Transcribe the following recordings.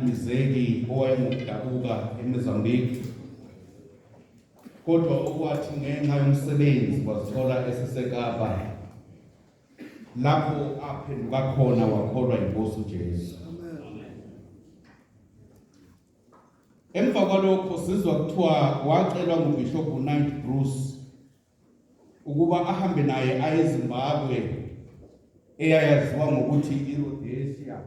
Mizeki owayengokudabuka eMozambique kodwa okwathi ngenxa yomsebenzi wazithola eseseKapa lapho aphenduka khona wakholwa inkosi uJesu. Emva kwalokho sizwa kuthiwa wacelwa nguBishop Knight Bruce ukuba ahambe naye aye eZimbabwe eyayaziwa ngokuthi iRhodesia.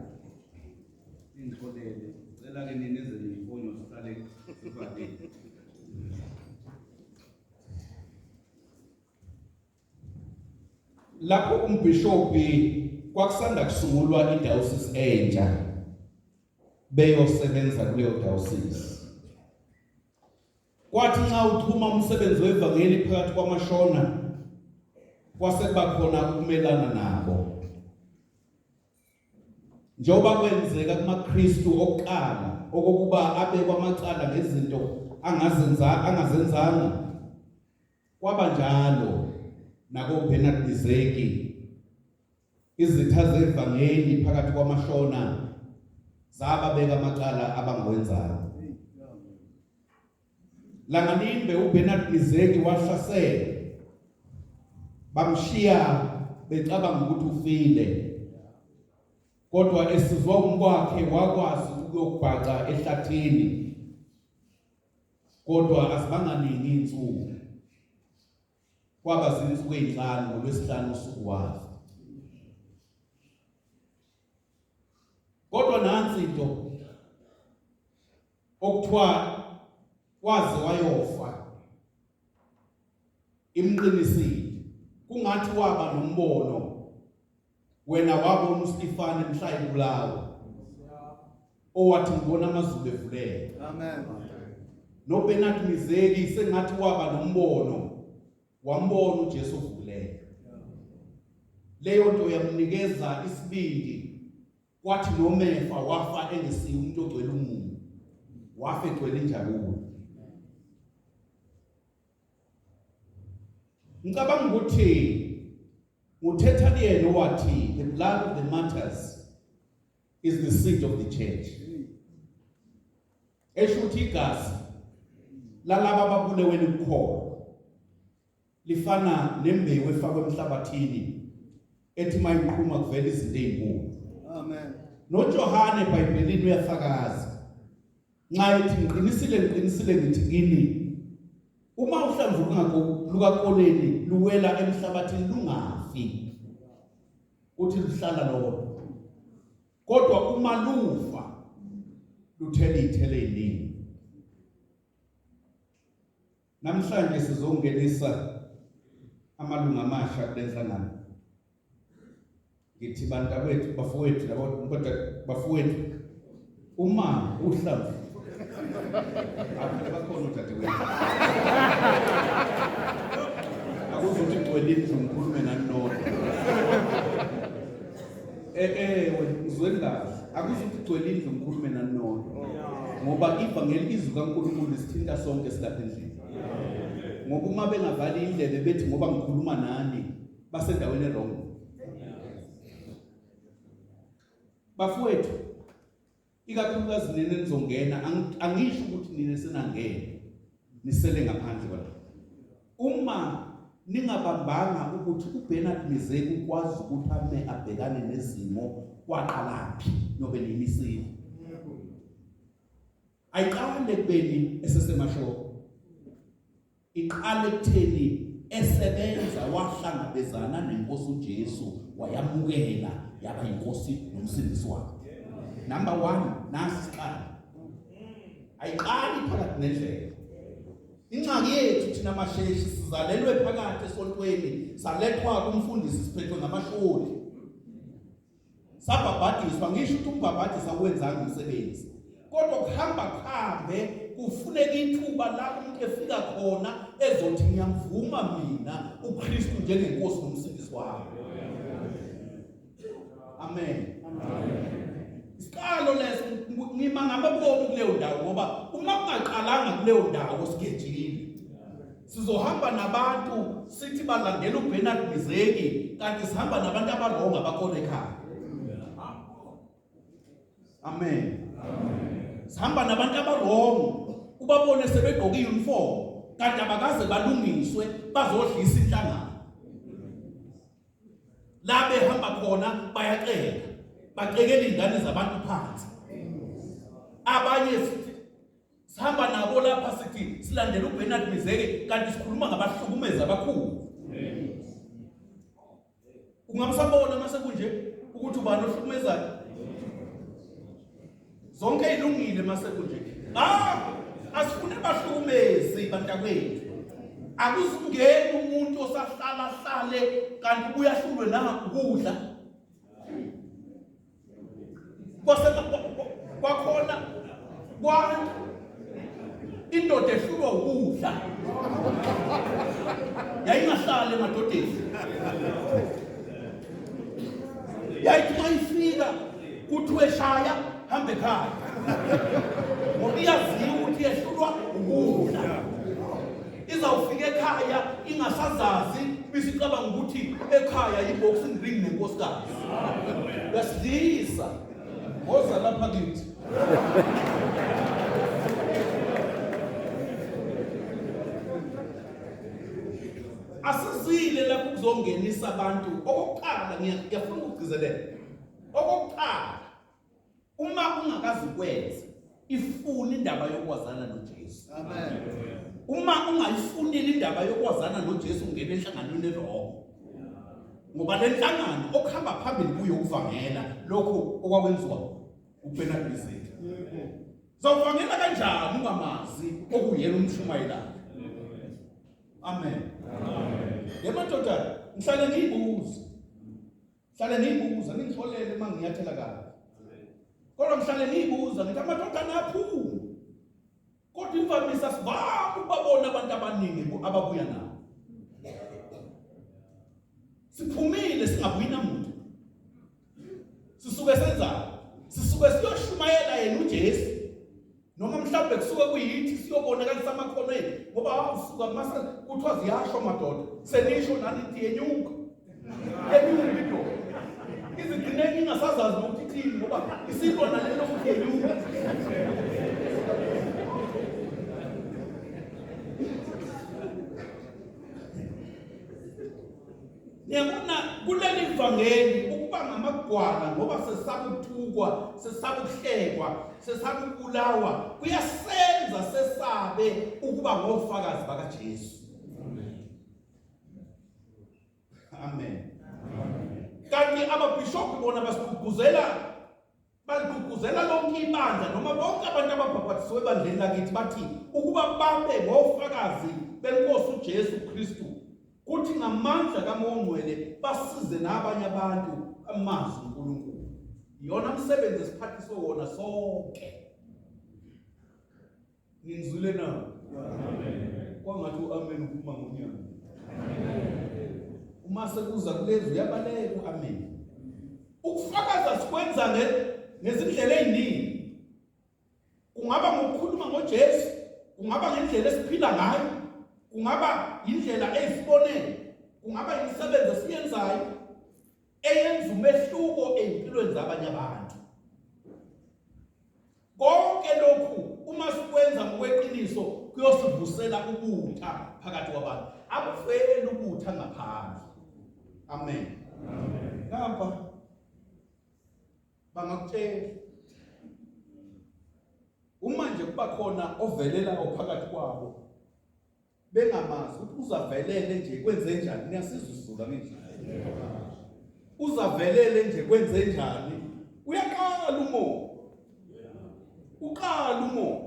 Ingixolele, cela ke nini eze niyifonyo sihlale sivalile. Lapho umbhishobhi kwakusanda kusungulwa idayosisi entsha beyosebenza kuleyo dayosisi. Kwathi nxa uthuma umsebenzi wevangeli phakathi kwamashona kwase kuba khona ukumelana nabo. Njengoba kwenzeka kumaKristu okuqala okokuba abekwa amacala ngezinto angazenza angazenzanga kwaba njalo nakoBernard Mizeki izitha zevangeli phakathi kwamashona zababeka amacala abangawenzayo. Langalimbe uBernard Mizeki wahlaselwa bamshiya becabanga ukuthi ufile kodwa esizwa umkwakhe wakwazi ukuyokubhaca ehlathini kodwa azibanganingi insuku kwaba zinsuku ezinhlanu ngolwesihlanu usuku wazo kodwa nansi into okuthiwa waze wayofa imqinisile kungathi waba nombono wena wabona uStefane mhla ebulawa owathi ngibona amazulu evuleka amen noBernard Mizeki sengathi waba nombono wambona uJesu ovukileyo leyo nto yamnikeza isibindi Kwathi nomefa wafa engesiye umuntu ogcwele umumo, wafa egcwele injabulo. Ngicabanga ukuthi nguTertullian owathi the blood of the martyrs is the seed of the church. Esho ukuthi igazi lalaba ababulewe likukholwa lifana nembewu efakwe emhlabathini ethi mayiqhuma kuvela izinto ezinkulu. Amen. NoJohane eBhayibhelini uyafakaza nxa ethi ngiqinisile ngiqinisile ngithi kini uma uhlamvu lukakoleni luwela emhlabathini lungafi uthi luhlala lodwa kodwa uma lufa luthela iy'thelo ey'ningi. Namhlanje sizongenisa amalungu amasha kule nhlangano. Ngithi bantakwethu, bafowethu, labo kodwa bafowethu, uma uhlamvu bakhona udadewethu. Akuzothi gcwele indlu ngikhulume nani nodwa. Eh eh ngizweni kahle. Akuzuthi gcwele indlu ngikhulume nani nodwa. Ngoba ivangeli izwi kaNkulunkulu lisithinta sonke silapha endlini. Ngoba uma bengavali indlebe bethi ngoba ngikhuluma nani basendaweni erong. Bafowethu ikakhulukazi nina nizongena angisho ukuthi nina senangena nisele ngaphandle kwalapha uma ningabambanga ukuthi uBernard Mizeki ukwazi ukuthi ame abhekane nezimo kwaqalaphi nobe nimisile ayiqale kubeni esesemashoko Iqala ekutheni esebenza wahlangabezana nenkosi uJesu wayamukela yaba inkosi nomsindisi wakhe. Number 1 nasi isiqalo. Ayiqali phakathi nendlela. Ingxaki yethu thina masheshi sizalelwe phakathi esontweni salethwa kumfundisi siphethwe ngamasholi. Sabhabhadiswa ngisho ukuthi umbhabhadisa awenzanga umsebenzi. Kodwa kuhamba kuhambe kufuneka ithuba la umuntu efika khona ezothi ngiyamvuma mina uKristu njengenkosi nomsindisi wami. Amen. Isiqalo leso ngima ngamabomu kuleyo ndawo ngoba uma kungaqalanga kuleyo ndawo sigejile. Sizohamba nabantu sithi balandela uBernard Mizeki kanti sihamba nabantu abalonga abakona ekhaya. Amen. Amen. Sihamba nabantu abarong, ubabone sebegqoke iuniform kanti abakaze balungiswe bazodlisa inhlangano. La behamba khona bayacela, bacekela ingane zabantu phansi. Abanye sihamba nabo lapha sithi silandela uBernard Mizeke kanti sikhuluma ngabahlukumezi abakhulu. Ungamsabona mase kunje ukuthi ubani ohlukumezayo. Zonke ilungile mase kunje. Ah, asifune bahlukumezi bantakwethu. Akuzungeni umuntu osahlala hlale kanti uyahlulwe na ukudla. Kwase kwakhona kwantu indoda ehlulwa ukudla yayingahlali emadodeni yayithi uma ifika kuthiwe shaya hambe ekhaya ngoba iyaziwa ukuthi yehlulwa ukudla izawufika ekhaya ingasazazi bisicabanga ukuthi ekhaya yi-boxing ring nenkosikazi uyasidlisa woza lapha kithi asizile lapho kuzongenisa abantu okokuqala ngiyafuna ukugcizelela okokuqala Uma ungakazi ukwenza, ifune indaba yokwazana noJesu. Amen. Uma ungayifunile indaba yokwazana noJesu ungena enhlanganweni erongo. Ngoba le nhlangano okuhamba phambili kuyo ukuvangela lokhu okwakwenziwa uBernard Mizeki. Zawuvangela kanjani ungamazi okuyena umshumayelayo? Amen. Amen. Yemadoda, ngihlale ngiyibuza. Hlale ngiyibuza ningixolele uma nginyathela kabi. Kodwa ngihlale ngiyibuza ngithi amadodana aphuma. Kodwa imvamisa sivame ukubabona abantu abaningi ababuya nabo. Siphumile singabuyi namuntu. Sisuke senzani? Sisuke siyoshumayela yena uJesu. Noma mhlawumbe kusuke kuyithi siyobonakalisa amakhono ethu ngoba awusuka mase kuthiwa ziyasho madoda senisho nani ithi yenyuka yenyuka indoda izigcine ingasazazi nokuthi ithini ngoba isilwa nalento futhi yenyuka. Niyabona kuleli vangeli ukuba ngamagwala ngoba sesaba ukuthukwa, sesaba ukuhlekwa, sesaba ukubulawa kuyasenza sesabe ukuba ngofakazi bakaJesu. Amen. Kanti ababhishobhi bona basigqugquzela Baligqugquzela lonke ibandla noma bonke abantu ababhabhatisiwe ebandleni lakithi bathi ukuba babe ngofakazi benkosi uJesu Kristu kuthi ngamandla kaMoya oNgcwele basize nabanye abantu amazi uNkulunkulu. Iyona msebenzi esiphathiswe wona sonke. Ningizwile na? Amen. Kwangathi uamen uphuma ngonyaka. Uma sekuza kulezi uyabaleka uamen. Ukufakaza sikwenza ngezindlela eziningi. Kungaba ngokukhuluma ngoJesu, kungaba ngendlela esiphila ngayo, kungaba indlela eyisibonelo, kungaba imisebenzi esiyenzayo eyenza umehluko ezimpilweni zabanye abantu. Konke lokhu uma sikwenza ngokweqiniso kuyosivusela ubutha phakathi kwabantu. Akuveli ubutha ngaphandle. Amen. Amen. Nampa bangakutshela uma nje kuba khona ovelela ophakathi kwabo bengamazi ukuthi uzavelele nje kwenze njani niyasizwa isiZulu angithi uzavelele nje kwenze njani uyaqala umoya uqala umoya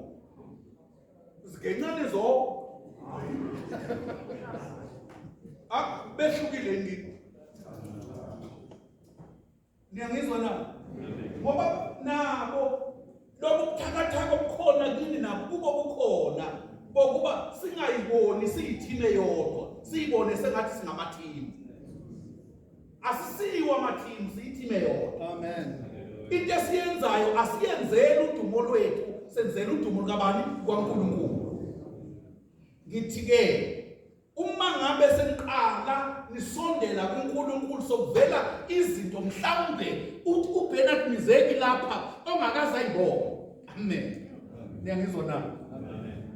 zigencane zo behlukile ngikho Niyangizwa na? Ngoba nabo lobu buthakathaka obukhona kini nabo kubo bukhona bokuba singayiboni siyithime yodwa siyibone sengathi singamathimu asisiwo amathimu siyithime yodwa amen into esiyenzayo asiyenzeli udumo lwethu senzela udumo lukabani kwaNkulunkulu ngithi ke Uma ngabe seniqala nisondela kuNkulunkulu sokuvela izinto mhlawumbe uBernard Mizeki lapha ongakaze ayibone. Amen. Niyangizwa na?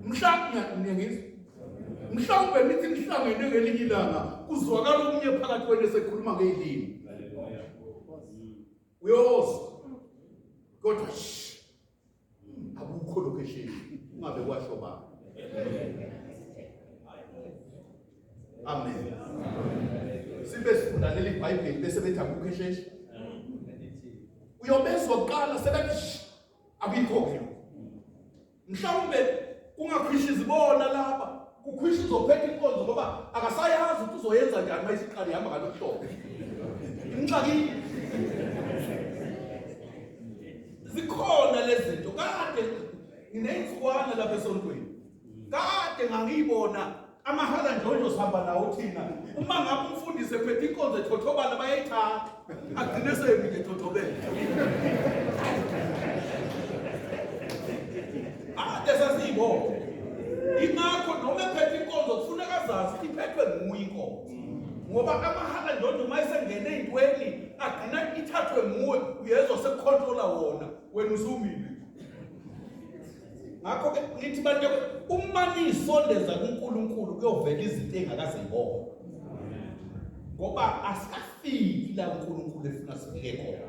Mhlawumbe niyangizwa. Mhlawumbe nithi nihlangene ngelinye ilanga kuzwakala omunye phakathi kwenu esekhuluma ngezilimi. Uyozwa. Kodwa shh akukho lokho esheshi ungabe kwasho baba. Amen. Sibe sifunda leli Bhayibheli bese bethi akukho esheshi. Uyobezwa kuqala sebethi akuyikho ke. Mhlawumbe kungakhwishiza ibona lapha kukhwishiza ophethe inkonzo ngoba akasayazi ukuthi uzoyenza njani uma isiqala ihamba ngalolu hlobo. Imxakile. Zikhona lezi zinto kade nginey'nsukwana lapha esontweni. Kade ngangiyibona amahala njonjo sihamba nawo thina. Uma ngabe umfundisi ephethe inkonzo ethothobala bayayithatha. Agcine semi nje ethothobele. Ade sasiyibona. Ingakho noma ephethe inkonzo kufuneka azazi ukuthi iphethwe nguye inkonzo. Ngoba amahala njonjo uma esengene ey'ntweni agcina ithathwe nguwe uyezwa sekukhontrola wona wena usumile. Ngakho ke ngithi bantu uma nisondeza kuNkulunkulu kuyovela izinto engakaze ibona. Ngoba asikafiki la uNkulunkulu efuna sifike khona.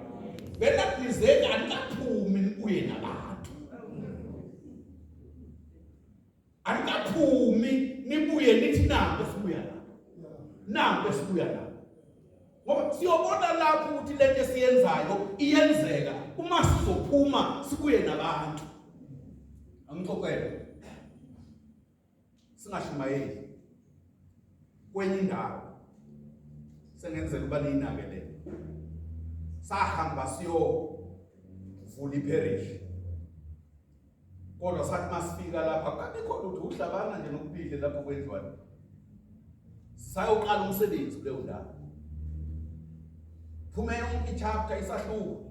Bena nizeke anikaphumi nibuye nabantu. Anikaphumi nibuye nithi nangu esibuya la. Nangu esibuya la. Ngoba siyobona lapho ukuthi lento esiyenzayo iyenzeka uma sizophuma sibuye nabantu. Angixoxele. Singashumayeli. Kwenye indawo sengenzela uba niyinake le. Sahamba siyovula iparish. Kodwa sathi masifika lapha kabikho lutho uhlabana nje nokubili lapho kwendlwana. Sayoqala umsebenzi kuleyo ndawo. Phume yonke ichapter isahluko.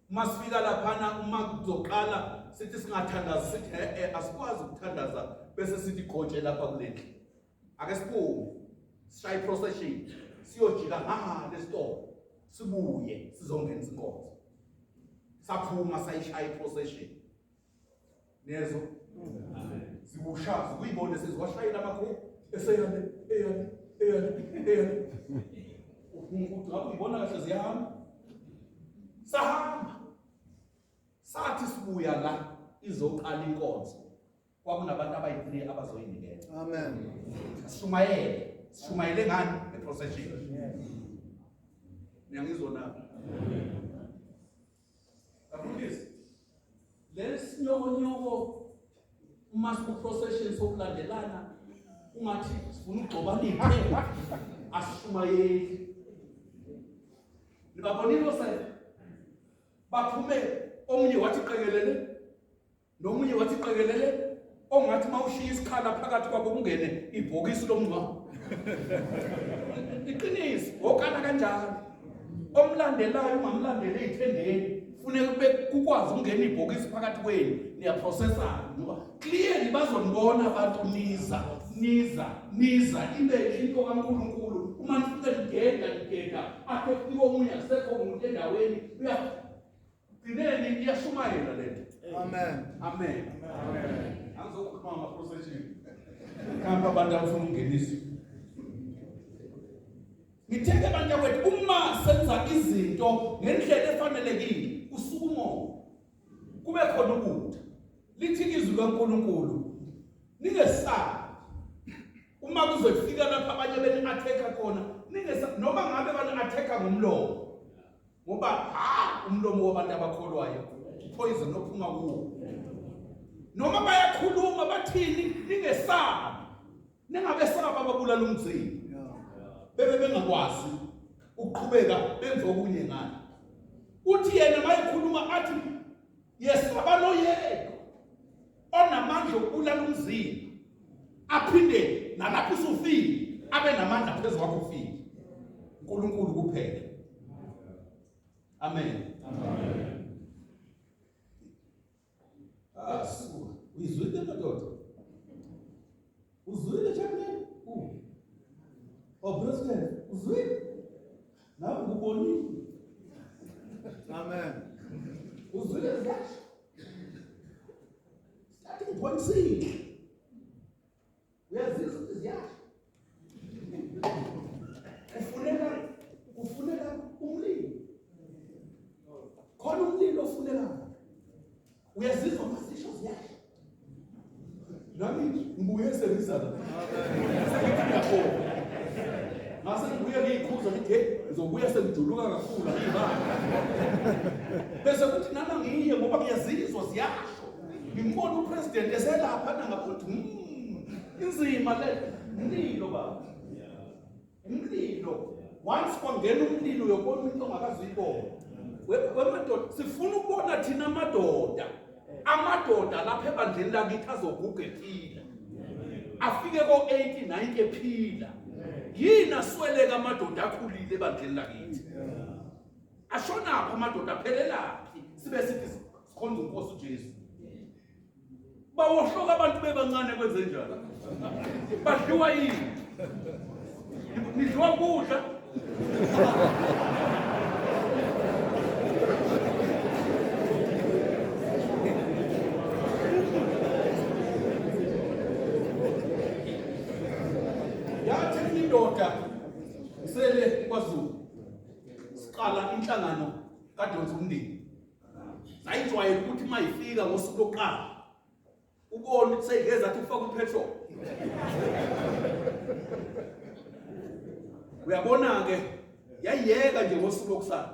Uma sifika laphana uma kuzoqala sithi singathandaza sithi eh eh asikwazi ukuthandaza bese sithi gotshe lapha kulendlu. Ake siphume sishaye procession siyojika ngale store sibuye sizongenisa inkonzo. Saphuma sayishaya iprocession. Nezo ziwushaza kuyibone seziwashayela amakhulu eseyale eyale eyale eyale uthi ngabe uyibona kahle ziyahamba sahamba sathi sibuya la izoqala inkonzo kwakunabantu abayi-3 abazoyinikela amen sishumayele sishumayele ngani ngeprocession niyangizwa na Bafundisi lesinyokonyoko uma siku-procession sokulandelana ungathi sifuna ukugxobana iy'phepha asishumayeli nibabonile osele baphume omunye wathi qekelele Nomunye wathi qekelele ongathi mawushiya isikhala phakathi kwabo kungene ibhokisi lomngcwabo. Iqiniso, wokana kanjalo. Omlandelayo ungamlandeli ezithendeni. Funeka kube kukwazi ukungena ibhokisi phakathi kwenu niyaprocessana ngoba clearly bazonibona abantu niza niza niza ibe into kaNkuluNkulu uma nifike nigeda nigeda akhe kufike omunye asekho umuntu endaweni uya Gcineni iyashumayela lento. Amen. Amen. Amen. Angizokhuluma ngama procession. Hamba abantu abafuna ukungeniswa. Ngitheke abantu kwethu uma senza izinto ngendlela efanelekile usuka umoya. Kube khona ukutha. Lithi izwi kaNkuluNkulu ningesabi. Uma kuzofika lapha abanye beni attack khona ningesa noma ngabe bani attack ngomlomo. Ngoba ha umlomo wabantu abakholwayo poison ophuma kuwo. Noma bayakhuluma bathini ningesabi. Ningabesaba ababulala umzimba. Bebe bengakwazi ukuqhubeka benze okunye ngani. Uthi yena mayekhuluma athi yesaba noyedwa onamandla okubulala umzimba aphinde nalapho usufile abe namandla phezu kwakho ufile uNkulunkulu kuphela amen amen asuka uyizwile madoda uzwile chaplain u oh president uzwile nawe ngubonile Amen. Uzwile zasho. Ubonisile. Uyazizwa ukuthi ziyasha. Kufuneka kufuneka umlilo. Khona umlilo ofunekayo. Uyazizwa masisho ziyasha. Nami ngibuye sengizala. Sengithi ngiyabonga. Ngase ngibuye ngiyikhuza ngithi hey ngizobuya sengijuluka kakhulu angiyibani. Bese kuthi nami ngiye ngoba ngiyazizwa ziyasho. Ngimbona upresident eselapha nangabuthi inzima le umlilo baba. Umlilo once kwangena umlilo uyobona into ongakaze uyibone. Wemadoda sifuna ukubona thina amadoda. Amadoda lapha ebandleni lakithi azoguga ephila. Afike ko-80 90 ephila. Yini asweleka amadoda akhulile ebandleni lakithi? Ashonaphi amadoda aphelelaphi? Sibe sithi sikhonza uNkosi uJesu. Bawohloka abantu bebancane kwenze njani? Badliwa yini? Nidliwa ukudla? Yathi indoda sele kwaZulu siqala inhlangano kadonsa umndeni Sayijwayele ukuthi uma ifika ngosuku lokuqala ubone ukuthi seyingeza athi ufaka upetrol. Uyabona-ke yayiyeka nje ngosuku lokusala.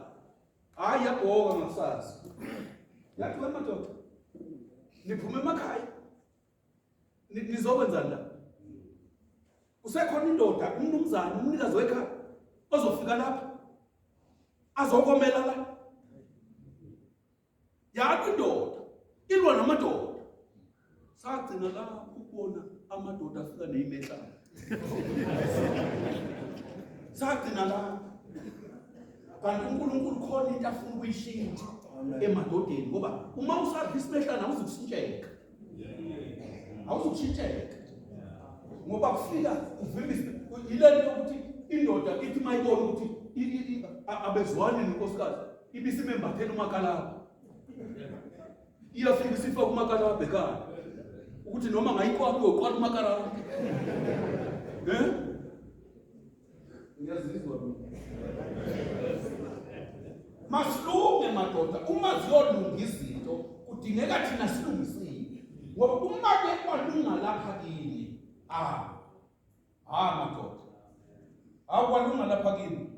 Hhayi yabhoka ngakusasa. Yathi wena madoda niphume emakhaya nizokwenzani la? Kusekhona indoda umnumzane umnikazi wekhaya ozofika lapha azokomela la. Yakho indoda ilwa namadoda. Sagcina lapho ukubona amadoda afika neyimehlane. Sagcina lapho. Kanti uNkulunkulu khona into afuna ukuyishintsha emadodeni ngoba uma usadla isimehlane awuzukushintsheka. Awuzukushintsheka. Ngoba kufika kuvimba yile nto yokuthi indoda ithi uma ibona ukuthi abezwani nenkosikazi ibisimembathela umakalabha. Iyafika isifaka umakalabha ekhaya ukuthi noma ngayiqwala uyoqwala umakalabha. Eh? Ngiyazizwa mina. Masilunge madoda, uma ziyolunga izinto kudingeka thina silungisile. Ngoba uma ke kwalunga lapha kini, ah ah madoda. Akwalunga lapha kini.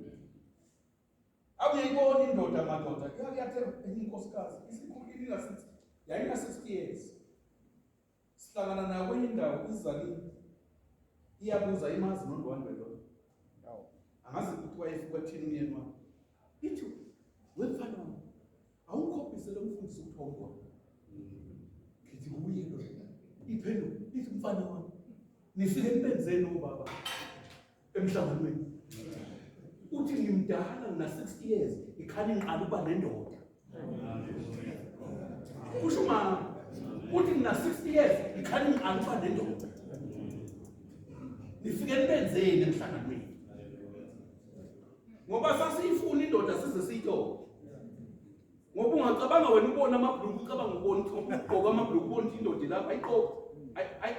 Awuyayibona indoda madoda, iyakuyathela enye inkosikazi isikhulile ina-60, yayina-60 years. Sihlangana nayo kwenye indawo iza kimi. Iyabuza imazi noNdwandwe lo. Angazi ukuthi wayefika thini umyeni wami. Ithi wemfana wami awukhombise lo mfundisi ukuthi wawukhona. Ngithi kuye lo. Iphenduka ithi mfana wami nifike nibenzeni obaba emhlanganweni. Uthi ngimdala ngina 60 years ikhani ngiqala ukuba nendoda. Kusho mama uthi ngina 60 years ikhani ngiqala ukuba nendoda. Nifike nibenzeni emhlanganweni? Ngoba sasiyifuna indoda size siyithole. Ngoba ungacabanga wena ubona amabhuluku ucabanga ubona ukuthi ugqoka amabhuluku ubona ukuthi indoda ilapha ayiqoki. Ayi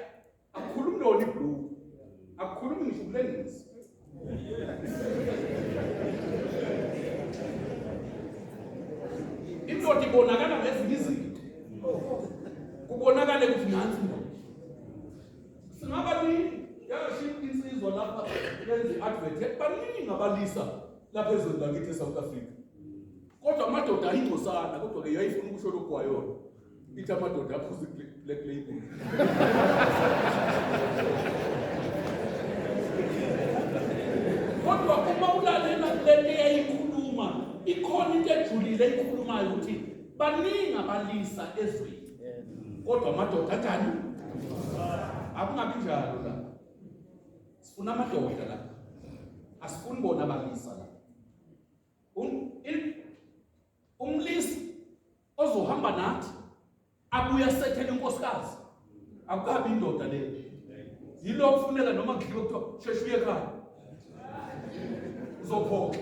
Akukhulumi lona ibhuluku. Akukhulumi ngisho ukulengisa. Indoda ibonakala ngezinye izinto. Kubonakale ukuthi nansi indoda. Singaba nini? Yasho insizwa lapha yenze i-advert yathi baningi abalisa lapha ezweni lakithi eSouth Africa. Kodwa amadoda ayingcosana kodwa ke yayifuna ukusho lokhu kwayona. Ithi amadoda aphuza i-black label. Kodwa uma ulalela le nto eyayikhuluma, ikhona into ejulile eyikhulumayo ukuthi baningi abalisa ezweni. Kodwa amadoda anjani? Akungabi njalo la. Sifuna amadoda la. Asifuni bona abalisa la. Umlisa ozohamba nathi abuye asethele inkosikazi akukabi indoda leyo yilo kufuneka noma kudliwe kuthiwa sheshe uye ekhaya uzophoxa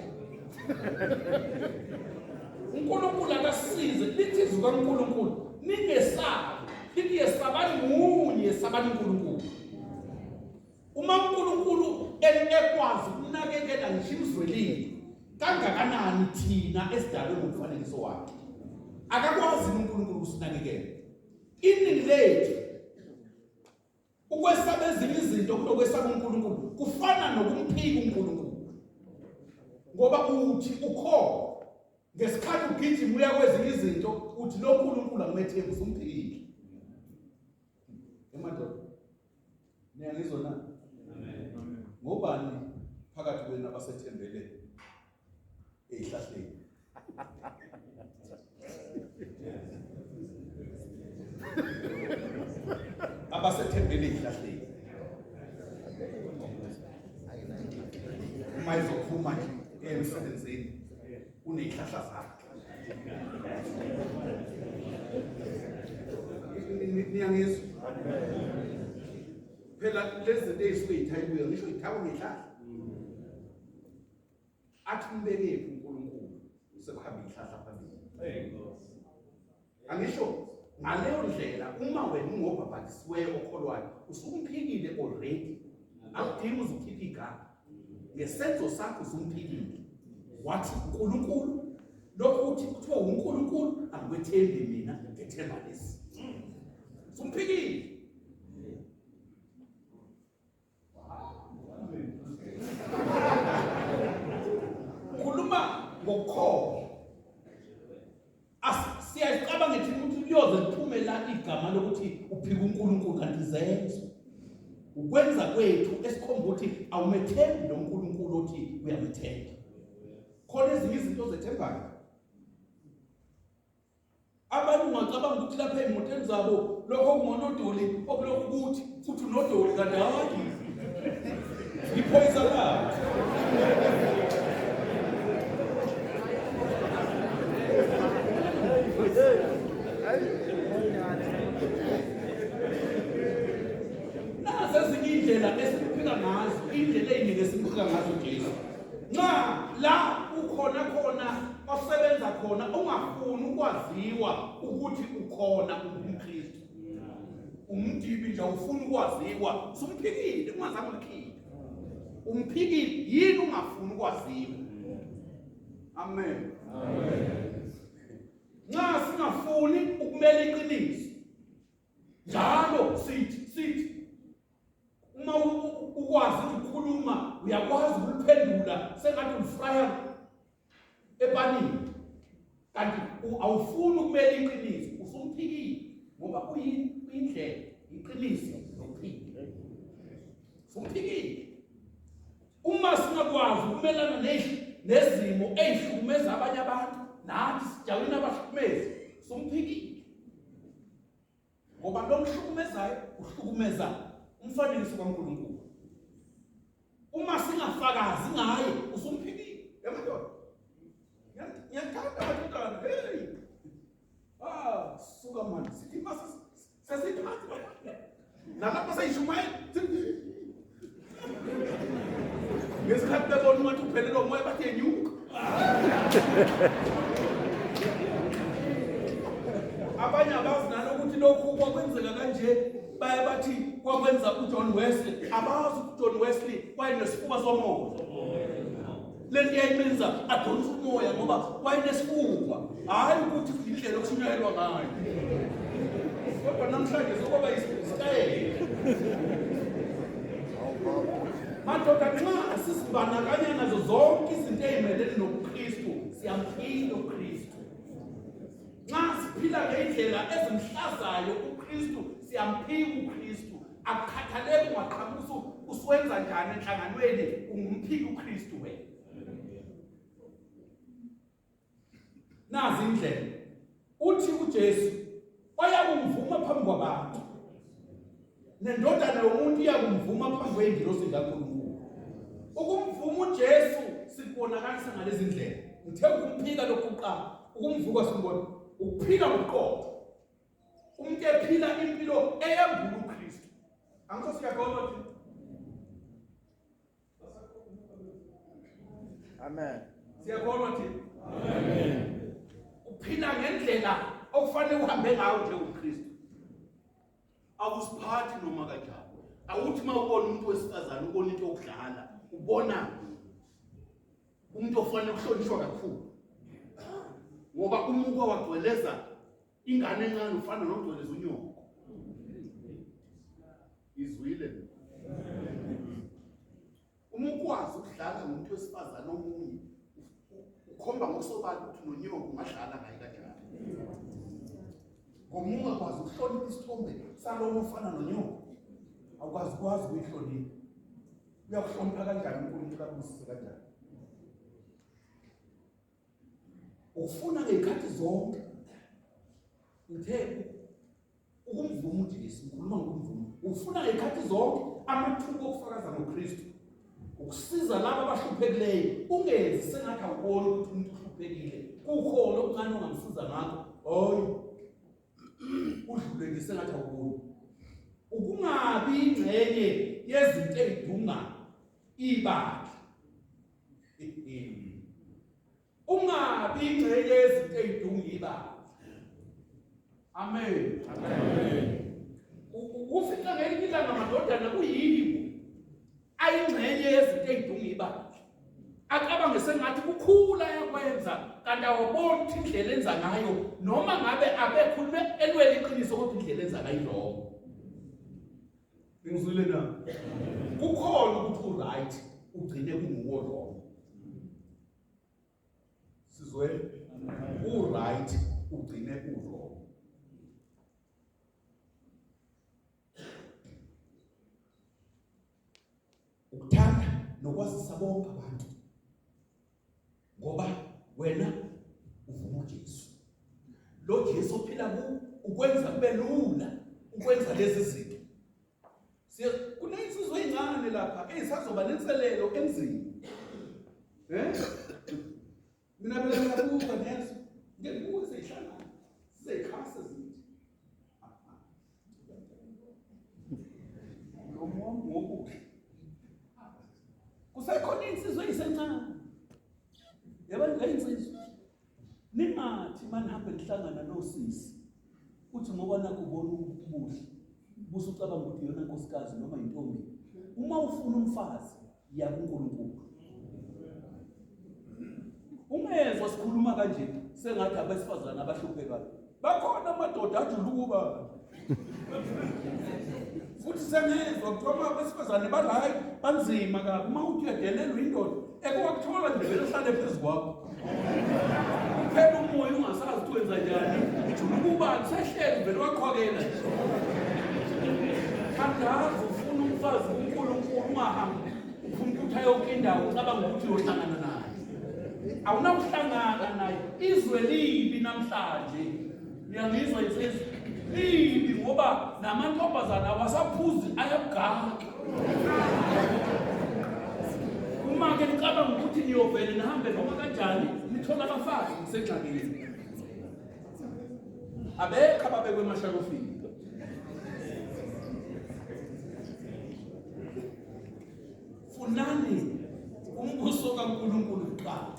uNkulunkulu akasize lithi izwi kaNkulunkulu ningesabi. Lithi yesabani munye, yesabani uNkulunkulu. Uma uNkulunkulu ekwazi ukunakekela ngisho imzwelile, kangakanani thina esidalwe ngomfanekiso wakhe? Akakwazi uNkulunkulu ukusinakekela. Iningi lethu ukwesaba ezinye izinto kunokwesaba uNkulunkulu kufana nokumphika uNkulunkulu. Ngoba uthi ukhona ngesikhathi ugijima uya kwezinye izinto uthi lo nkulunkulu angimethembi usumphikile. Emadoda niyangizwa na? Amen. Ngobani phakathi kwenu abasethembele ezihlahleni? Abasethembele ezihlahleni. Uma izophuma nje emsebenzini unezihlahla zakhe. Niyangizwa? Phela lezi zinto ey'suke y'thayibuya ngisho y'thakwa ngehlahla. Athi umbekephi uNkulunkulu usekuhamba ihlahla phambili. Angisho ngaleyo ndlela uma wena ungobhabhatisiweyo okholwayo usumphikile already. Akudingi uze ukhiphe igama. Ngesenzo sakho usumphikile. Wathi uNkulunkulu lokhu uthi kuthiwa uNkulunkulu angikwethembi mina ngethemba lesi. Usumphikile. Khuluma ngokukholwa. Siyacabanga thina ukuthi kuyoze liphume la igama lokuthi uphika uNkulunkulu kanti izenzo. Ukwenza kwethu esikhomba ukuthi awumethembi lo Nkulunkulu othi uyamethemba. Khona ezinye izinto ozethembayo. Abantu ungacabanga ukuthi lapha ey'motweni zabo lokho kungonodoli okulokhu kuthi futhi unodoli kanti hhayi iphoyisa lakhe. Nazi ezinye iy'ndlela esiphila ngazo, iy'ndlela ey'ningi esiphila ngazo uJesu. Nxa la ukhona khona osebenza khona ungafuni ukwaziwa ukuthi ukhona ungumKristu. Umdibi nje awufuni ukwaziwa, sumphikile ungazange ulikhiphe. Umphikile yini ungafuni ukwaziwa? Amen. Amen. Nxa singafuni ukumela iqiniso njalo sithi sithi uma ukwazi ukukhuluma uyakwazi ukuliphendula sengathi ulifraya epanini kanti awufuni ukumela iqiniso usumphikile ngoba uyini indlela iqiniso nokuphila usumphikile uma singakwazi ukumelana nezimo ey'hlukumeza abanye abantu nathi sijawina abahlukumezi sumphikile ngoba lo mhlukumezayo uhlukumeza umfanekiso kaNkulunkulu. Uma singafakazi ngaye usumphikile emadoda. Ngiyathanda amadodana hey. Ah, suka manje sithi mase sesiphansi nalapho seyishumayela ngesikhathi bebona ungathi uphelelwa umoya bathi yenyuka abanye abazi nalokuthi lokhu kwakwenzeka kanje baye bathi kwakwenza uJohn Wesley abazi ukuthi uJohn Wesley wayenesifuba somoya lento yayimenza adonse umoya ngoba wayenesifuba hhayi ukuthi indlela okushunyayelwa ngayo kodwa namhlanje sokwaba isitayela madoda nxa sizibandakanya nazo zonke izinto ey'melene nobuKristu siyamphila uKristu nxa siphila ngey'ndlela ezimhlazayo uKristu siyamphika uKristu akukhathaleki ungaqhamuka usuwenza njani enhlanganweni ungumphiki uKristu wena nazi indlela uthi uJesu oyakumvuma phambi kwabantu nendodana yomuntu iyakumvuma phambi kweyingilosi zikaNkulunkulu ukumvuma uJesu sikubonakalisa ngalezi ndlela ngithe ukumphika lokhu kuqala ukumvuka simbona ukuphila ngobuqotho umuntu ephila impilo eyambula uKristu angikho siyakholwa thina Amen. Siyakholwa thina. Amen. Uphila ngendlela okufanele uhambe ngayo njengoKristu. Awusiphathi noma kanjani. Awuthi uma ubona umuntu wesifazane ubona into yokudlala, ubona umuntu ofanele ukuhlonishwa kakhulu. Ngoba uma uke wagcweleza ingane encane ufana nogcweleza unyoko. Izwile. Uma ukwazi ukudlala ngomuntu wesifazane omunye ukhomba ngokusobala ukuthi nonyoko ungadlala ngaye kanjani. Ngoba ungakwazi ukuhlonipha isithombe salowo ofana nonyoko, awukwazi kwazi ukuyihlonipha. Uyakuhlonipha kanjani uNkulunkulu akubusise kanjani? Ufuna ngey'khathi zonke. Ngithe ukumvuma uJesu, ngikhuluma ngokumvuma. Ufuna ngey'khathi zonke amathuba okufakaza ngoKristu. Ukusiza laba abahluphekileyo, ungenzi sengathi awuboni ukuthi umuntu uhluphekile. Kukhona okuncane ongamsiza ngakho. Hayi. Udlule nje sengathi awuboni. Ukungabi ingxenye yezinto ey'dunga ibandla. Ungabi ingxenye yezinto ey'dunga ibandla. Amen. Amen. Ufica ngelinye ilanga amadodana kuyiwo ayingxenye yezinto ey'dunga ibandla. Acabange sengathi kukhula yakwenza kanti awaboni ukuthi indlela enza ngayo noma ngabe abekhulume elwela iqiniso kodwa indlela enza ngayo irongo. Ngizwile na? Kukhona ukuthi u-right ugcine kunguwo wrong. Sizwe u-right ugcine u-wrong. Ukuthanda nokwazisa bonke abantu ngoba wena uvuma uJesu. Lo Jesu ophila ku ukwenza kube lula ukwenza lezi zinto. Siye kunezinsizwa ezincane lapha ezisazoba nenselelo enzima. Eh? Mina phela ngiyabuka nezo. Ngibuka seyihlangana. Sizekhasa zithi. Lo muntu ngokuhle. Kusekhona insizwa eyisencane. Yabona le insizwa. Ningathi manihambe nihlangana nosisi. Uthi ngoba nakho ubona ubuhle. Busucabanga ukuthi iyona nkosikazi noma intombi. Uma ufuna umfazi ya kuNkulunkulu. Ungezwa sikhuluma kanje sengathi abesifazane abahluphekayo. Bakhona amadoda ajula ukuba futhi sengizwa kuthiwa abesifazane ba-right banzima kabi uma uthi uyadelelwa indoda ekuwakuthola nje vele uhlale phezu kwakho uphela umoya ungasazi ukuthi wenza njani ujula ukuba kusehleli vele waqhwakela nje thandaza ufuna umfazi kuNkulunkulu ungahambi uphumputha yonke indawo ucabanga ukuthi uyohlangana naye awunakuhlangana naye izwe libi namhlanje niyangizwa insizwa libi ngoba namantombazana awasaphuzi ayakugaxa uma ke nicabanga ukuthi niyovele nihambe noma kanjani nithola abafazi nisengxakini abekho ababekwe emashalofini funani umbuso kaNkulunkulu kuqala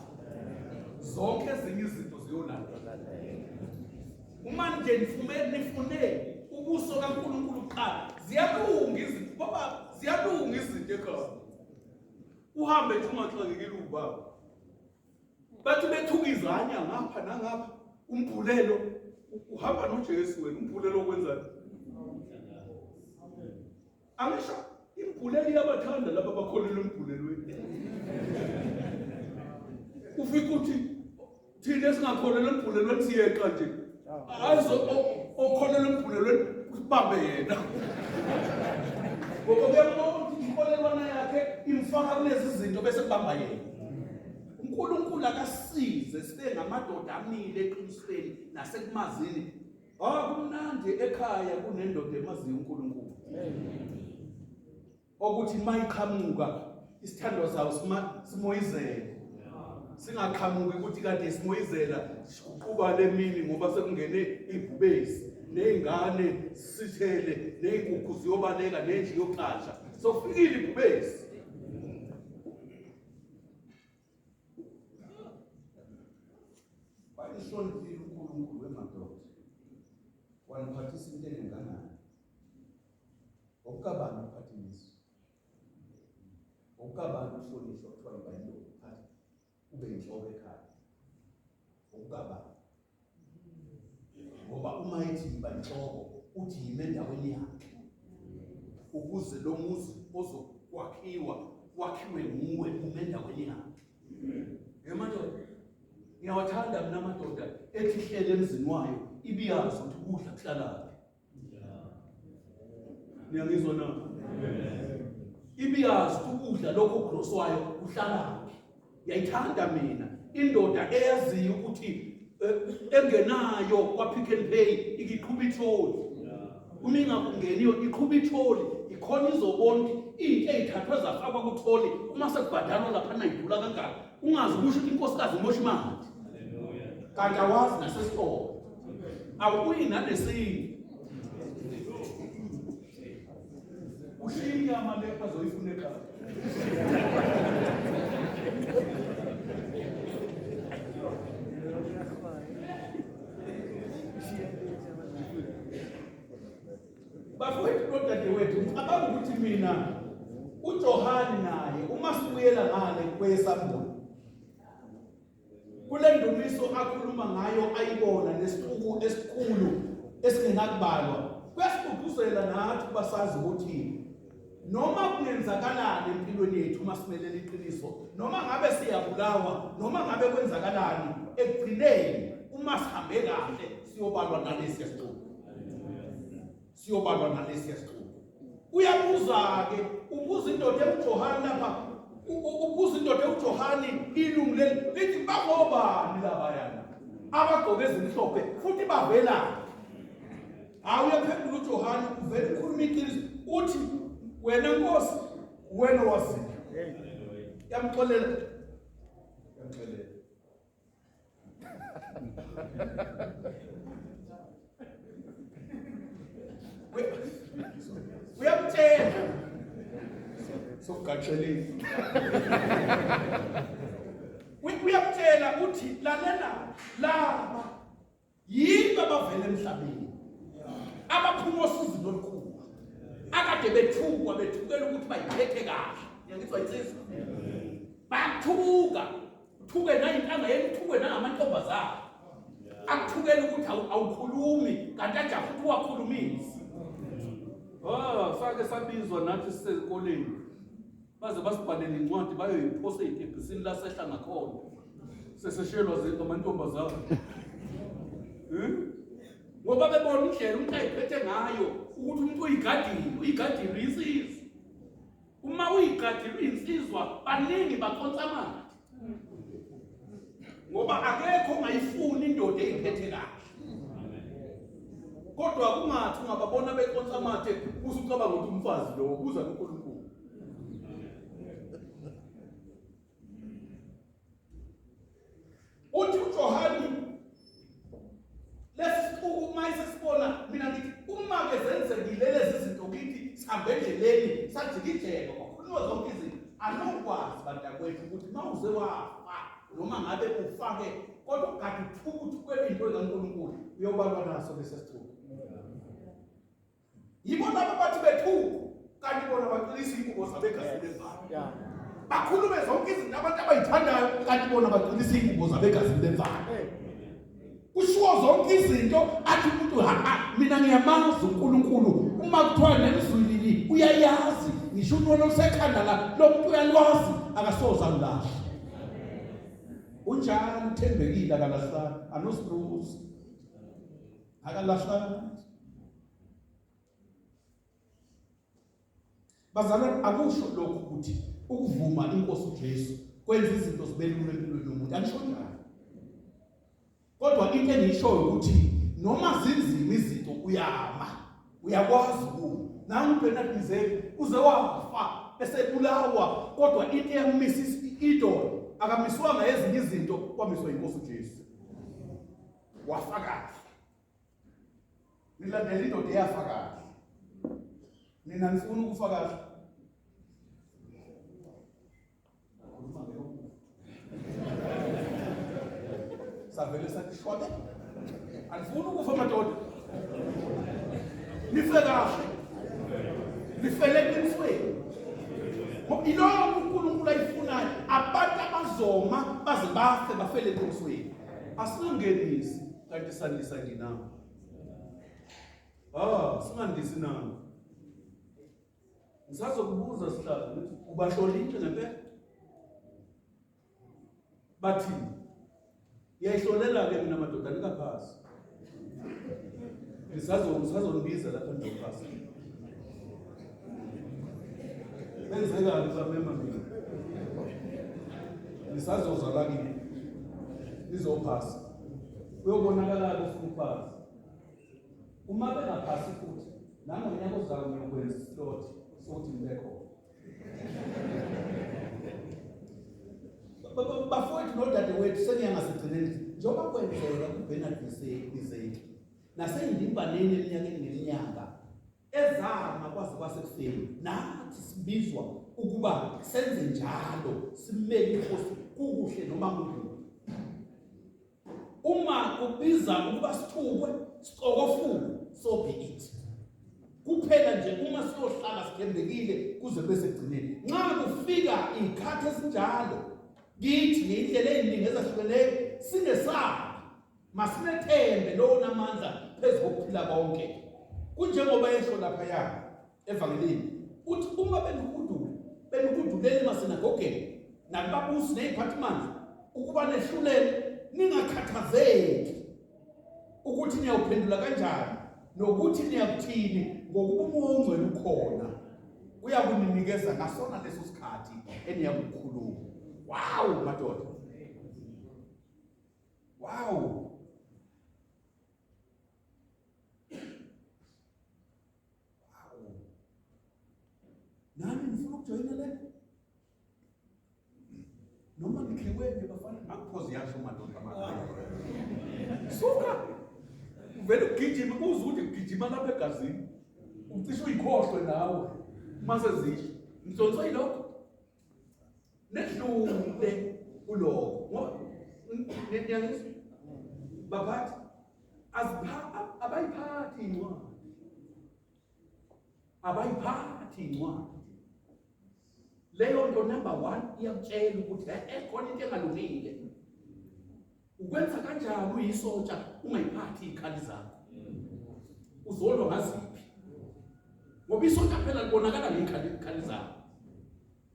zonke ezinye izinto ziyolandela uma nje nifume nifune ubuso kaNkulunkulu kuqala ziyalunga izinto baba ziyalunga izinto ekhaya uhambe nje ungaxakekile ubaba bathi bethuka izanya ngapha nangapha umbhulelo uhamba noJesu wena umbhulelo okwenzani angisho imbhulelo iyabathanda laba bakholelwa embhulelweni ufika uthi thina esingakholelwa embhulelweni siyeqa nje azo okholelwa embhulelweni usibambe yena ngoba kuyabona ukuthi inkolelwana yakhe imfaka kulezi zinto bese kubamba yena uNkulunkulu akasize sibe ngamadoda amile eqinisweni nasekumazini Ah kumnandi ekhaya kunendoda emaziyo uNkulunkulu. Okuthi mayiqhamuka isithandwa sawo simoyizele. Singaqhamuki ukuthi kade simoyizela siguquba lemini ngoba sekungene ibhubesi nezingane sithele nezinkukhu ziyobaleka nenje iyoqasha. Sofikile ibhubesi. Wanihloniphile uNkulunkulu wemadoda. Waniphathisa into engenganani. Okukabani ukuphatha imizi? Okukabani ukuhlonishwa kuthiwa yiba yindoda uphathe ube yinhloko ekhaya? Okukabani? Ngoba uma ethi yiba inhloko uthi yime endaweni yakhe ukuze lo muzi ozokwakhiwa wakhiwe nguwe ume endaweni yakhe. Yemadoda, ngiyawathanda mina amadoda ethi hlele emzini wayo ibiyazi ukuthi ukudla kuhlalaphi. Niyangizwa na? Ibiyazi ukudla lokho okugroswayo kuhlalaphi. Ngiyayithanda mina indoda eyaziyo ukuthi eh, engenayo kwa Pick and Pay ikiqhuba itholi. Uma ingakungeniyo iqhuba itholi ikhona izobona ukuthi into eyithathwe zafakwa kutholi uma sekubhadalwa lapha nayidula kangaka ungazi kusho ukuthi inkosikazi imosha imali kanti awazi nasesitolo awubuyi nanesinye ushiya inyama le azoyifuna ekhaya bafowethu nodadewethu ngicabanga ukuthi mina uJohane naye uma sibuyela ngale kweyesambulo Kule ndumiso akhuluma ngayo ayibona nesixuku esikhulu esingenakubalwa kuyasigqugquzela nathi ukuba sazi ukuthi noma kungenzakalani empilweni yethu uma simelele iqiniso noma ngabe siyabulawa noma ngabe kwenzakalani ekugcineni uma sihambe kahle siyobalwa nalesi sixuku siyobalwa nalesi sixuku uyabuza-ke ubuza indoda ewuJohane lapha ubuza indoda ewuJohane ilungu leli lithi bangobani labayana abagqoke ezimhlophe futhi bavelaphi hawu uyaphendula uJohane uvele ukhuluma iqiniso uthi wena nkosi wena waziyo yamxolela yamxolela Uyamtshela. Sokugatsheleni. Uyamtshela uthi lalela laba yibo abavela emhlabeni. Abaphuma osizini olukhulu. Akade bethukwa bethukela ukuthi bayiphethe kahle. Ngiyangizwa insizwa. Bayathuka. Uthuke nayintanga yenu uthukwe nangamantombazane. Akuthukela ukuthi awukhulumi kanti ajaha ukuthi uwakhulumisi. Oh, sake sabizwa nathi sisezikoleni. Baze basibhalele incwadi bayoyiphosa ey'tebhisini lasehla ngakhona. Seseshelwa amantombazane. Hmm? Ngoba bebona indlela umuntu ayiphethe ngayo ukuthi umuntu uyigadile, uyigadile uyinsizwa. Uma uyiqadile uyinsizwa baningi baconsa amathe. Ngoba akekho ongayifuni indoda eyiphethe kahle. Kodwa kungathi ungababona beconsa amathe usucabanga ukuthi umfazi lo ubuza kuNkulunkulu. Uthi uJohane lesi sixuku uma sesibona mina ngithi uma ke zenzekile lezi zinto kithi sihambe endleleni sajikijelwa kwakhulunywa zonke izinto anokwazi bantakwethu ukuthi uma uze wafa noma ngabe ufake kodwa kade uthuka uthukela into kaNkulunkulu uyobalwa naso lesi sixuku Yibo laba bathi bethuka kanti bona baqinisa ingubo zabo egazini lemvana. Bakhulume zonke izinto abantu abayithandayo kanti bona baqinisa ingubo zabo egazini lemvana. Kushiwo zonke izinto athi umuntu ha mina ngiyamazi uNkulunkulu uma kuthiwa nemzwilili uyayazi ngisho unwele olusekhanda la lo muntu uyalwazi akasoze alulahla. Unjalo uthembekile akalahlani anosiluzi akalahlani. Bazalwane akusho lokhu ukuthi ukuvuma inkosi uJesu kwenza izinto zibe lula empilweni yomuntu angisho njalo kodwa into engiyishoyo ukuthi noma zinzima izinto uyama uyakwazi ukuma nangu uBernard Mizeki uze wafa esebulawa kodwa into eyamisa idolo akamiswanga ezinye izinto kwamiswa inkosi uJesu wafa kahle Nilandela indoda eyafa kahle. Nina nifuna ukufa kahle. Khuluma ngeyokufa. Savele sathi shwabe. Anifuni ukufa madoda. Nife kahle. Lifele eqinisweni. Ngoba iloyo uNkulunkulu ayifunayo abantu abazoma baze bafe bafele eqinisweni. Asingangenisi kanti sandisa nje nami. Ah, singandisi nami. Ngisazokubuza sihlalo ukuthi ubahlolile ngempela? Bathini? Ngiyayihlolela-ke mina madoda nikaphasi. Ngisazonibiza lapha ngizophasa. Benzekani bamema mina? Ngisazoza la kini. Nizophasa. Kuyobonakala-ke ufuna ukuphasa. Uma bengaphasi futhi, nangonyaka ozayo ngiyokwenza islot sokuthi ngibe khona. Bafowethu nodadewethu sengiyangasigcineni njengoba kwenzeka kuBernard Bizeki naseyindimbaneni eminyakeni ngeminyaka ezama kwaze kwasekuseni nathi sibizwa ukuba senze njalo simele inkosi kukuhle noma kukubi Uma kubiza ukuba sithukwe, sicokofule, so be it. Kuphela nje uma siyohlala sithembekile kuze kube sekugcineni. Nxa kufika izikhathi ezinjalo kithi ngeyindlela eziningi ezahlukeneyo singesabi, masimethembe lowo namandla phezu kokuphila konke. Kunjengoba esho laphaya evangelini uthi uma benihudula benihudulele emasinagogeni nakubabusi ney'phathimandla ukuba nehlulele ningakhathazeki ukuthi niyawuphendula kanjani nokuthi niyakuthini ngokuba umoya ongcwele ukhona uyakuninikeza ngasona leso sikhathi eniyakukhuluma. Wow madoda, wow. Wow. Nani nifuna ukujoyina le? Noma nikheweni bafana akuphoze yasho madoda manje. Suka. Uvele ugijima uze ukuthi ugijima lapha egazini. Ucishe uyikhohlwe nawe. Mase zisho. Ngizonso yilokho. Nedlule kulokho. Ngoba niyangizwa? Baphathi azipha abayiphathi incwadi. Abayiphathi incwadi. Leyo nto number 1 iyakutshela ukuthi eh khona into engalungile. Ukwenza kanjani uyisotsha ungayiphathi izikhali zakho? Uzolwa ngaziphi? Ngoba isotsha phela libonakala ngezikhali zakho.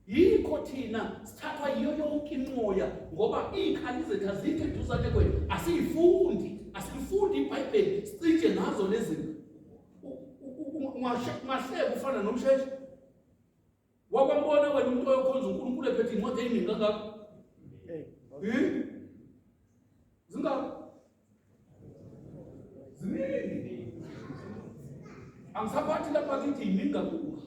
Yikho thina sithathwa yiyo yonke imoya ngoba izikhali zethu azikho eduzane kwethu, asiyifundi, asilifundi iBhayibheli, sicije ngazo lezi. Ungahleka ufana nomsheshi. Wakwambona wena umuntu oyokhonza uNkulunkulu ephethe incwadi eyiningi kangaka? Eh? Zingaka? Ziningi. Angisaphathi lapha kithi yiningi kakhulu.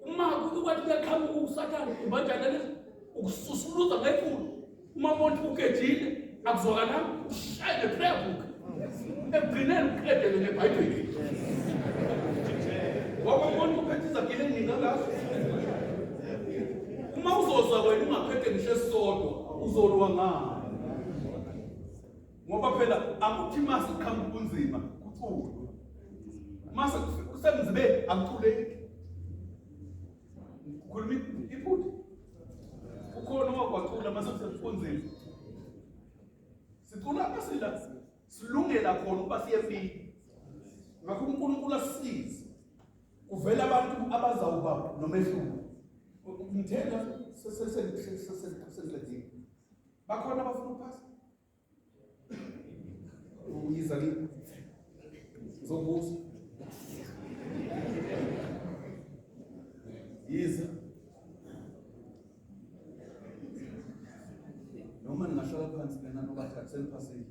Uma kwathi kuyaqhamuka uSathane ubanjani lezi ukususuluza ngeculo. Uma umuntu ugejile akuzwakalanga ushaye ne-prayer book. Ekugcineni uqedele ngeBhayibheli. Ngoba umuntu uphethe izagile eziningi kangaka. Uma uzoza wena ungaphethe ngisho esisodwa uzolwa ngani? Ngoba phela akuthi mase kuqhamuka ubunzima kuculwe. Mase kusemzibeni akuculeki. Ukhuluma iphutha. Ukhona owakwacula mase kusekunzima. Sicula masila silungela khona ukuba siye empini. Ngakho uNkulunkulu asisize. Kuvela abantu abazawuba nomehluko. Ngithena sengiqedile. Bakhona abafuna ukuphasa? Uyiza kimi. Ngizokubuza. Yiza. Noma ningahlala phansi nina nobathathu seniphasile.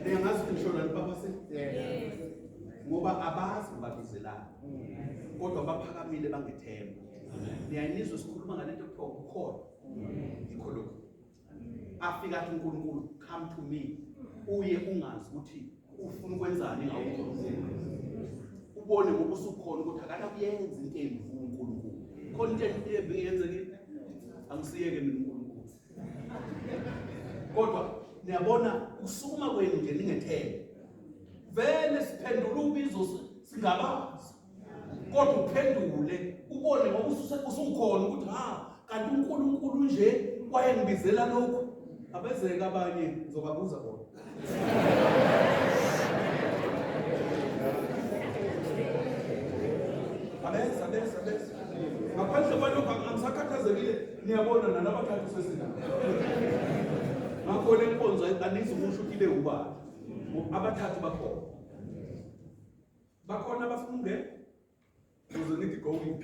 Niyangazi ukuthi ngisho nani baphasile? Ngoba abazi babizelana. Kodwa baphakamile bangethemba. Niyanizwa sikhuluma ngalento kuthiwa ukukholwa. Yikho lokho. Afika athi uNkulunkulu come to me. Uye ungazi ukuthi ufuna ukwenzani ngawo uNkulunkulu. Ubone ngoba usukhona ukuthi akanakuyenza into embi uNkulunkulu. Khona into embi eyenzekile. Angisiyeke mina uNkulunkulu. Kodwa niyabona kusukuma kwenu nje ningethembe. Vele siphendula ubizo singabazi. Kodwa uphendule ubone ngoba usukhona ukuthi ha kanti uNkulunkulu nje wayengibizela lokhu. Abezeke abanye ngizobabuza bona. Abeza abeza abeza. Ngaphandle kwalokho angisakhathazekile niyabona nalabathathu sesinabo. Ngakho le nkonzo anizukusho ukuthi ibe ubani. Abathathu bakhona. Bakhona abafuna ukungena? Uze ngithi going.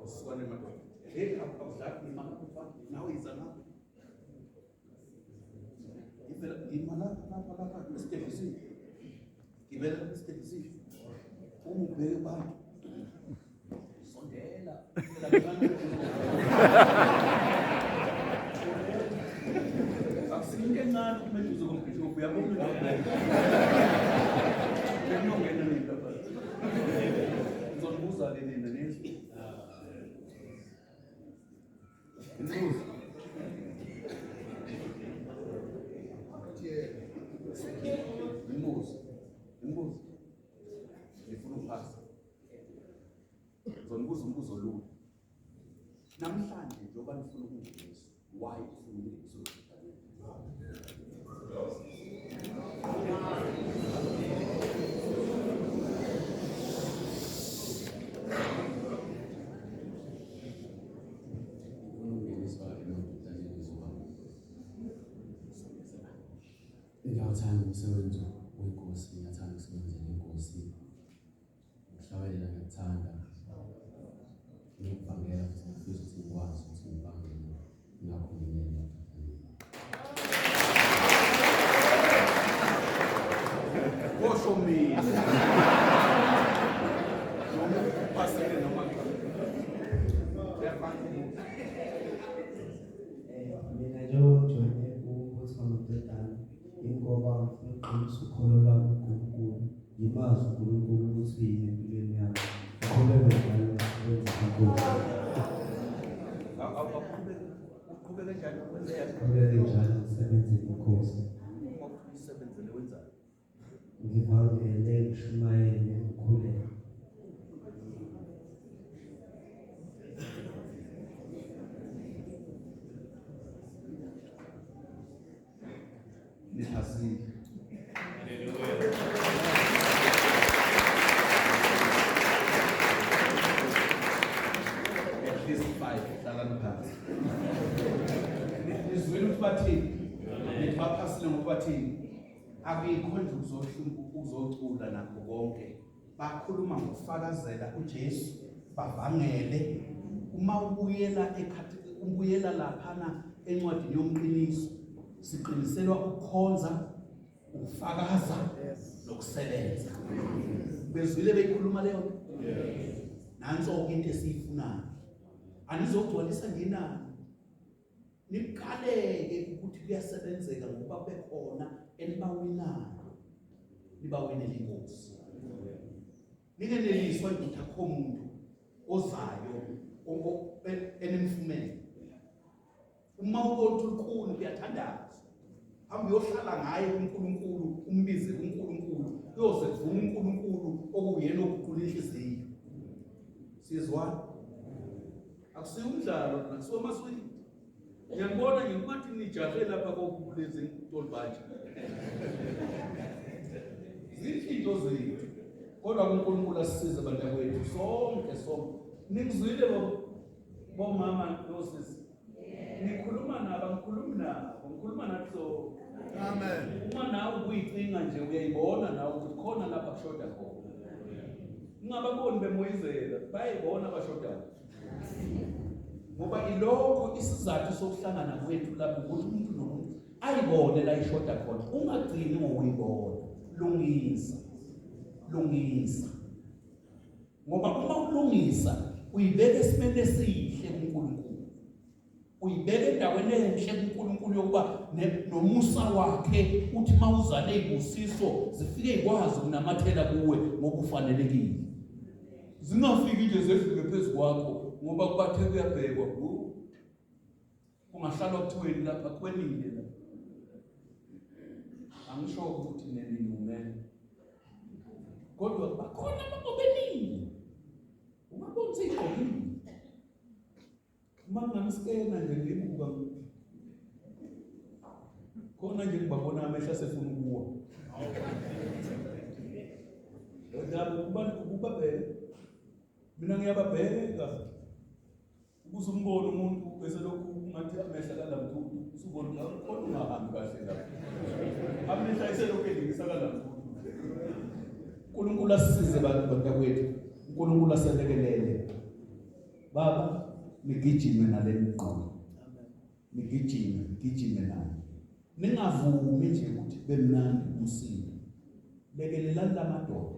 Uswane madoda. Hey, awudlali imali nawe iza ngapha. Ivela ima lapha lapha lapha esitebhisini. Gibela esitebhisini. Uma ubheke abantu. Sondela. Akusinto encane ukumeduze kombhishobhi uyabona Beniyongena nini lapha? Ngizonibuza-ke nina nizwe. Nginibuza. Nginibuza. Nginibuza. Ngifuna ukuphasa. Ngizonibuza umbuzo olula. Namhlanje njengoba nifuna ukungeniswa, why ufuna ukungeniswa? Ngiyawuthanda umsebenzi wenkosi, ngiyathanda ukusebenzela inkosi. Ukuhlabelela ngiyakuthanda. Ngiyokubangela futhi ngifisa ukuthi ngikwazi ukuthi ngibangele ngakho nginele Kosho mina. Noma uphasile noma cha. Uyafana. Mina njengoba ngijoyine umbutho wamadodana ingoba ngifuna ukuqinisa ukholo lwami kuNkulunkulu ngimazi uNkulunkulu ukuthi uyini empilweni yami ngiqhubeke njalo ngisebenze inkosi. Uqhubeke njalo wenze Ngiqhubeke njalo ngisebenze inkosi. Uma uyisebenzele wenzani? Ngivangele, ngishumayele, ngikhuleke. Niphasile. At least 5 hlalani phansi. Nizwile ukuthi bathini? Nithi baphasile ngokuba bathini? Akuyikho nje ukuzocula nakho konke. Bakhuluma ngokufakazela uJesu, bavangele. Uma ubuyela ekhathi ubuyela laphana encwadini yomqiniso, siqiniselwa ukukhonza, ukufakaza nokusebenza. Bezwile beyikhuluma leyo nto? Nanso-ke into esiyifunayo. Anizogcwalisa ngenani. Niqaleke ukuthi kuyasebenzeka ngokuba kube khona enibawinayo. Nibawinele inkosi. Ningeneliswa nje ukuthi akukho muntu ozayo enimfumene. Uma ubona ukuthi ulukhuni kuyathandaza. Hamba uyohlala ngaye kuNkulunkulu, umbize kuNkulunkulu, uyoze kuvume uNkulunkulu okuyena oguqula inhliziyo. Sizwana? Akusiyo umdlalo, akusiwo amaswidi. Ngiyakubona nje ungathi nijahe lapha kokulezi ntolibanje. Zinhle into zethu. Kodwa uNkulunkulu asisize bantakwethu sonke sonke. Ningizwile bomama nosisi. Nikhuluma nabo, angikhulumi nabo, ngikhuluma nathi sonke. Amen. Uma nawe ubuyicinga nje uyayibona nawe ukuthi khona lapha kushoda khona. Ungababoni bemoyizela, bayayibona abashodayo. Ngoba ilokho isizathu sokuhlangana kwethu lapho ukuthi umuntu nomuntu ayibone la ishoda khona. Ungagcini ngokuyibona. Lungisa. Lungisa. Ngoba uma ulungisa uyibeka esimeni esihle kuNkulunkulu. Uyibeka endaweni enhle kuNkulunkulu yokuba nomusa wakhe uthi mawuzale izibusiso zifike ikwazi ukunamathela kuwe ngokufanelekile. Zingafiki nje zedlule phezu kwakho ngoba kubathe kuyabhekwa kungahlalwa kuthiweni lapha kwenile la angisho ukuthi nenini umele kodwa bakhona ababobenile ungabona seyigqokile uma ngingamskena nje ngibuka khona nje ngibabona amehlo asefuna ukuwa ndaba ukubabheka mina ngiyababheka ukuze umbone umuntu bese lokhu ungathi amehla kalamthutu usubona ukuthi khona ungahambi kahle la amehla eselokhu elingisa kalamthutu uNkulunkulu asisize bantu bantakwethu uNkulunkulu aselekelele baba nigijime nale migqomo nigijime gijime nayo ningavumi nje ukuthi bemnandi umsindo lekelelani lamadoda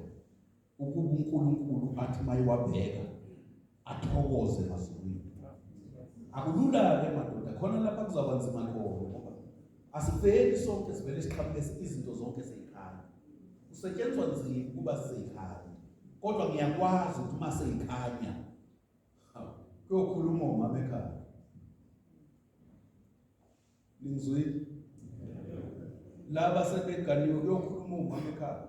ukuba uNkulunkulu athi mayiwabheka athokoze emazulwini akulula-ke madoda khona lapha kuzawuba nzima khona ngoba asiveli sonke sivele siqhamuke izinto zonke seyikhanya kusetshenzwa nzima ukuba seyikhanya kodwa ngiyakwazi ukuthi uma seyikhanya kuyokhuluma umama ekhaya Ningizwile? Laba sebeganiwe kuyokhuluma umama ekhaya.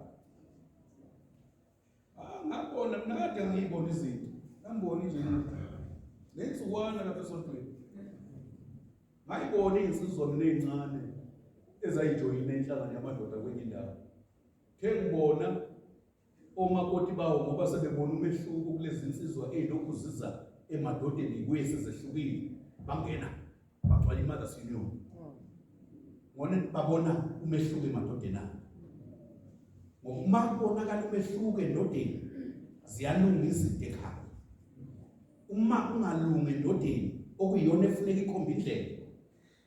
Ah ngabona mina kade ngiyibona izinto. Ngangibona nje nensukwana lapha esontweni. Ngayibona izinsizwa mina ezincane ezayijoyina inhlangano yamadoda kwenye indawo. Khe ngibona omakoti bawo ngoba sebebona umehluko kulezi nsizwa ey'lokhu ziza emadodeni kuye sezehlukile bangena bagcwala i-mothers union ngona babona umehluko emadodeni abo ngoba uma kubonakala umehluko endodeni ziyalunga izinto ekhaya uma kungalungi endodeni okuyiyona efuneka ikhomba indlela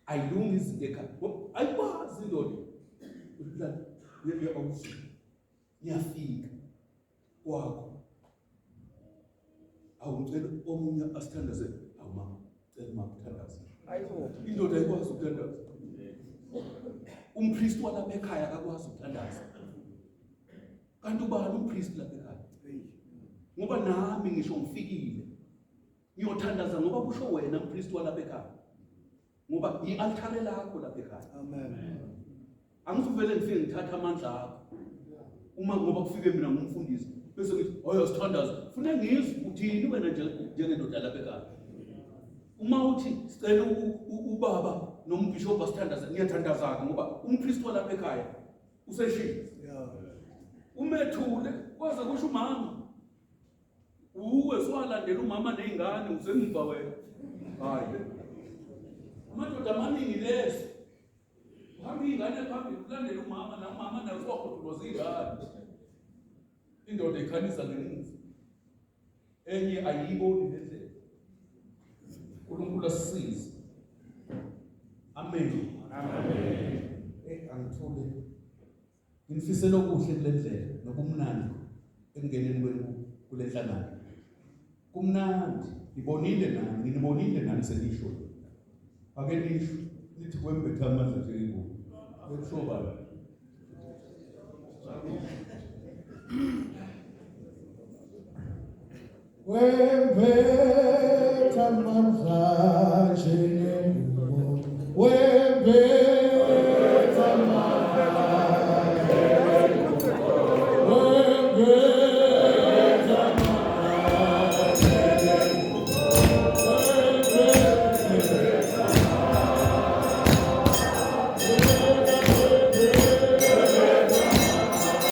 ayilungi izinto ekhaya ayikwazi indoda ngiyafika kwakho awu ngicela omunye asithandaze awu mama cela umama uthandaze indoda ayikwazi ukuthandaza umpristi walapha ekhaya akakwazi ukuthandaza kanti ubani umpristi lapha ekhaya ngoba nami ngisho ngifikile ngiyothandaza ngoba kusho wena mpristi walapha ekhaya ngoba i-altare lakho lapha ekhaya amen angizuvele ngifike ngithathe amandla akho uma ngoba kufike mina ngumfundisi bese ngithi oyo sithandaza funa ngizwe uthini wena njengendoda lapha ekhaya uma uthi sicela ubaba nombhishobhi asithandaze ngiyathandaza-ke ngoba umpristi walapha ekhaya useshile umethule kwaze kusho umama Uwe siwalandela umama nezingane usemva wena. Hayi. Amadoda amaningi leso. Uhamba izingane phambili ulandela umama namama naye usuwakhudulwa zingane. Indoda ikhalisa ngemuva. Enye ayiboni nendlela. uNkulunkulu asisize. Amen. Amen. Eh angithule. Nginifisela okuhle kule ndlela nobumnandi ekungeneni kwenu kule nhlangano. Kumnandi, nibonile nani, nginibonile nani senisho. Ake nisho, nithi kwembethe amandla njengengubo. Bekusho bani? Wembethe amandla njengengubo, wembethe amandla.